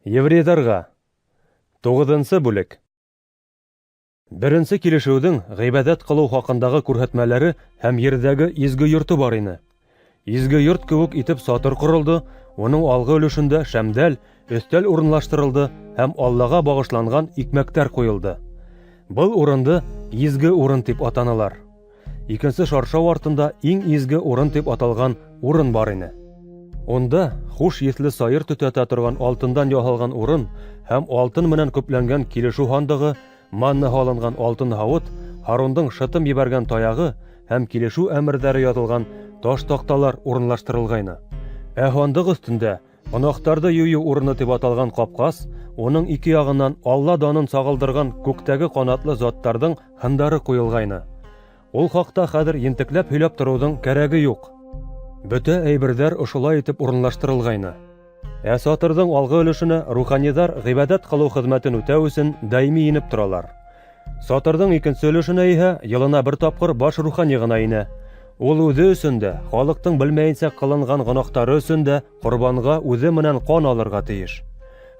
Еврейҙарға. Туғыҙынсы бүлек. Беренсе килешеүҙең ғибәҙәт ҡылыу хаҡындағы күрһәтмәләре һәм ерҙәге изге йорто бар ине. Изге йорт кеүек итеп сатыр ҡоролдо, уның алғы өлөшөндә шәмдәл, өҫтәл урынлаштырылды һәм Аллаға бағышланған икмәктәр ҡуйылды. Был урынды изге урын тип атанылар. Икенсе шаршау артында иң изге урын тип аталған урын бар ине. Унда хуш еҫле сайыр төтәтә торған алтындан яһалған урын һәм алтын менән көпләнгән килешеү һандығы, манна һалынған алтын һауыт, Һарундың шытым ебәргән таяғы һәм килешеү әмерҙәре яҙылған таш таҡталар урынлаштырылғайны. Ә һандыҡ өҫтөндә гонаһтарҙы юйыу урыны тип аталған ҡапҡас, уның ике яғынан Алла данын сағылдырған күктәге ҡанатлы заттарҙың һындары ҡуйылғайны. Ул хаҡта хәҙер ентекләп һөйләп тороуҙың кәрәге юҡ. Бөтә әйберҙәр ошолай итеп урынлаштырылғайны. Ә сатырҙың алғы өлөшөнә руханиҙар ғибәҙәт ҡылыу хеҙмәтен үтәү өсөн даими инеп торалар. Сатырҙың икенсе өлөшөнә иһә йылына бер тапҡыр баш рухани ғына инә. Ул үҙе өсөн дә, халыҡтың белмәйенсә ҡылынған гонаһтары өсөн дә ҡорбанға үҙе менән ҡан алырға тейеш.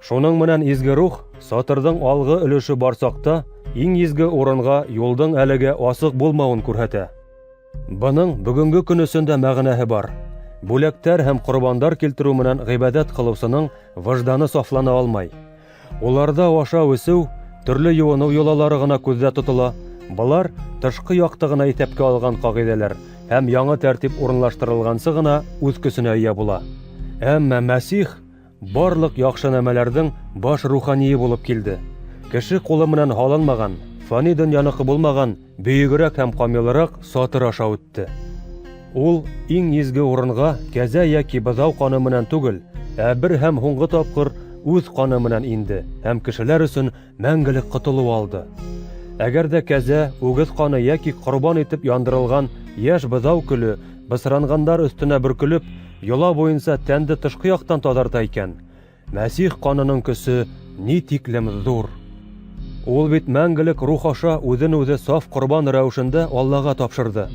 Шуның менән изге рух сатырҙың алғы өлөшө бар саҡта иң изге урынға юлдың әлегә асыҡ булмауын күрһәтә. Бының бөгөнгө көн өсөн дә мәғәнәһе бар. Бүләктәр һәм ҡорбандар килтереү менән ғибәҙәт ҡылыусының выжданы сафлана алмай. Уларҙа ашау-эсеү, төрлө йыуыныу йолалары ғына күҙҙә тотола. Былар тышҡы яҡты ғына иҫәпкә алған ҡағиҙәләр һәм яңы тәртип урынлаштырылғансы ғына үҙ көсөнә эйә була. Әммә Мәсих барлыҡ яҡшы нәмәләрҙең баш руханийы булып килде. Кеше ҡулы менән һалынмаған, фани донъяныҡы булмаған бөйөгөрәк һәм камилыраҡ сатыр аша үтте. Ул иң изге урынға кәзә йәки быҙау ҡаны менән түгел, ә бер һәм һуңғы тапҡыр үҙ ҡаны менән инде һәм кешеләр өсөн мәңгелек ҡотолоу алды. Әгәр ҙә кәзә, үгеҙ ҡаны йәки ҡорбан итеп яндырылған йәш быҙау көлө бысранғандар өҫтөнә бөркөлөп, йола буйынса тәнде тышҡы яҡтан таҙарта икән, Мәсих ҡанының көсө ни тиклем ҙур! Ул бит мәңгелек рух аша үҙен үҙе саф ҡорбан рәүешендә Аллаға тапшырҙы.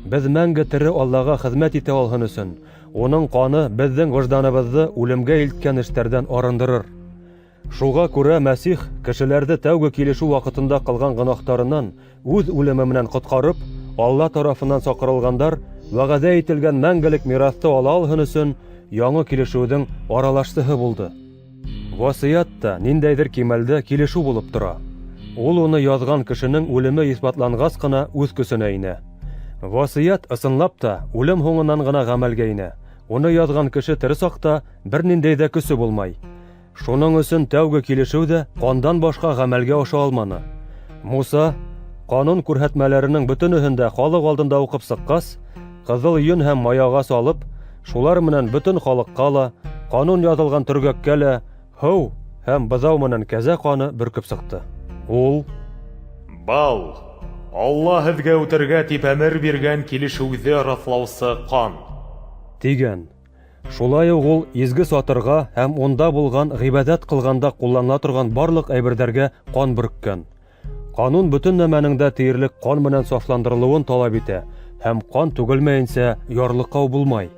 Беҙ мәңге тере Аллаға хеҙмәт итә алһын өсөн, уның ҡаны беҙҙең выжданыбыҙҙы үлемгә илткән эштәрҙән арындырыр. Шуға күрә Мәсих кешеләрҙе тәүге килешеү ваҡытында ҡылған гонаһтарынан үҙ үлеме менән ҡотҡарып, Алла тарафынан саҡырылғандар вәғәҙә ителгән мәңгелек мираҫты ала алһын өсөн яңы килешеүҙең аралашсыһы булды. Васыят та ниндәйҙер кимәлдә килешеү булып тора. Ул уны яҙған кешенең үлеме иҫбатланғас ҡына үҙ көсөнә инә. Васыят ысынлап та үлем һуңынан ғына ғәмәлгә инә. Уны яҙған кеше тере саҡта бер ниндәй ҙә көсө булмай. Шуның өсөн тәүге килешеү ҙә ҡандан башҡа ғәмәлгә аша алманы. Муса ҡанун күрһәтмәләренең бөтөнөһөн дә халыҡ алдында уҡып сыҡҡас, ҡыҙыл йөн һәм маяға салып, шулар менән бөтөн халыҡҡа ла, ҡанун яҙылған төргәккә лә һыу һәм быҙау менән кәзә ҡаны бөркөп сыҡты. Ул: Был Алла һеҙгә үтергә тип әмер биргән килешеүҙе раҫлаусы ҡан. Тигән. Шулай уҡ ул изге сатырға һәм унда булған ғибәҙәт ҡылғанда ҡулланыла торған барлыҡ әйберҙәргә ҡан бөрккән. Ҡанун бөтөн нәмәнең дә тиерлек ҡан менән сафландырылыуын талап итә һәм ҡан түгелмәйенсә ярлыҡау булмай.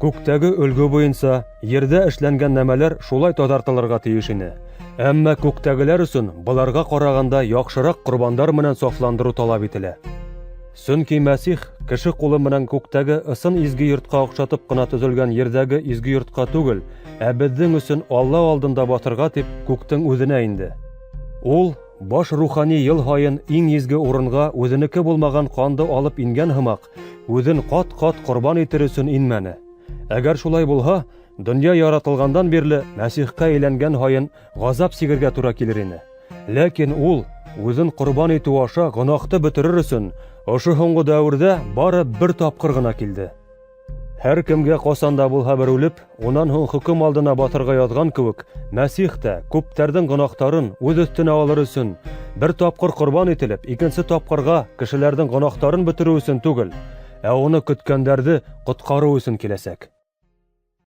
Күктәге өлгө буйынса ерҙә эшләнгән нәмәләр шулай таҙартылырға тейеш ине. Әммә күктәгеләр өсөн быларға ҡарағанда яҡшыраҡ ҡорбандар менән сафландырыу талап ителә. Сөнки Мәсих кеше ҡулы менән күктәге ысын изге йортҡа оҡшатып ҡына төҙөлгән ерҙәге изге йортҡа түгел, ә беҙҙең өсөн Алла алдында баҫырға тип күктең үҙенә инде. Ул баш рухани йыл һайын иң изге урынға үҙенеке булмаған ҡанды алып ингән һымаҡ, үҙен ҡат-ҡат ҡорбан итер өсөн инмәне. Әгәр шулай булһа, донъя яратылғандан бирле Мәсихҡә әйләнгән һайын ғазап сигергә тура килер ине. Ләкин ул үҙен ҡорбан итеү аша гонаһты бөтөрөр өсөн ошо һуңғы дәүерҙә бары бер тапҡыр ғына килде. Һәр кемгә ҡасан да булһа бер үлеп, унан һуң хөкөм алдына баҫырға яҙған кеүек, Мәсих тә күптәрҙең гонаһтарын үҙ өҫтөнә алыр өсөн бер тапҡыр ҡорбан ителеп, икенсе тапҡырға кешеләрҙең гонаһтарын бөтөрөү өсөн түгел, ә уны көткәндәрҙе ҡотҡарыу өсөн киләсәк.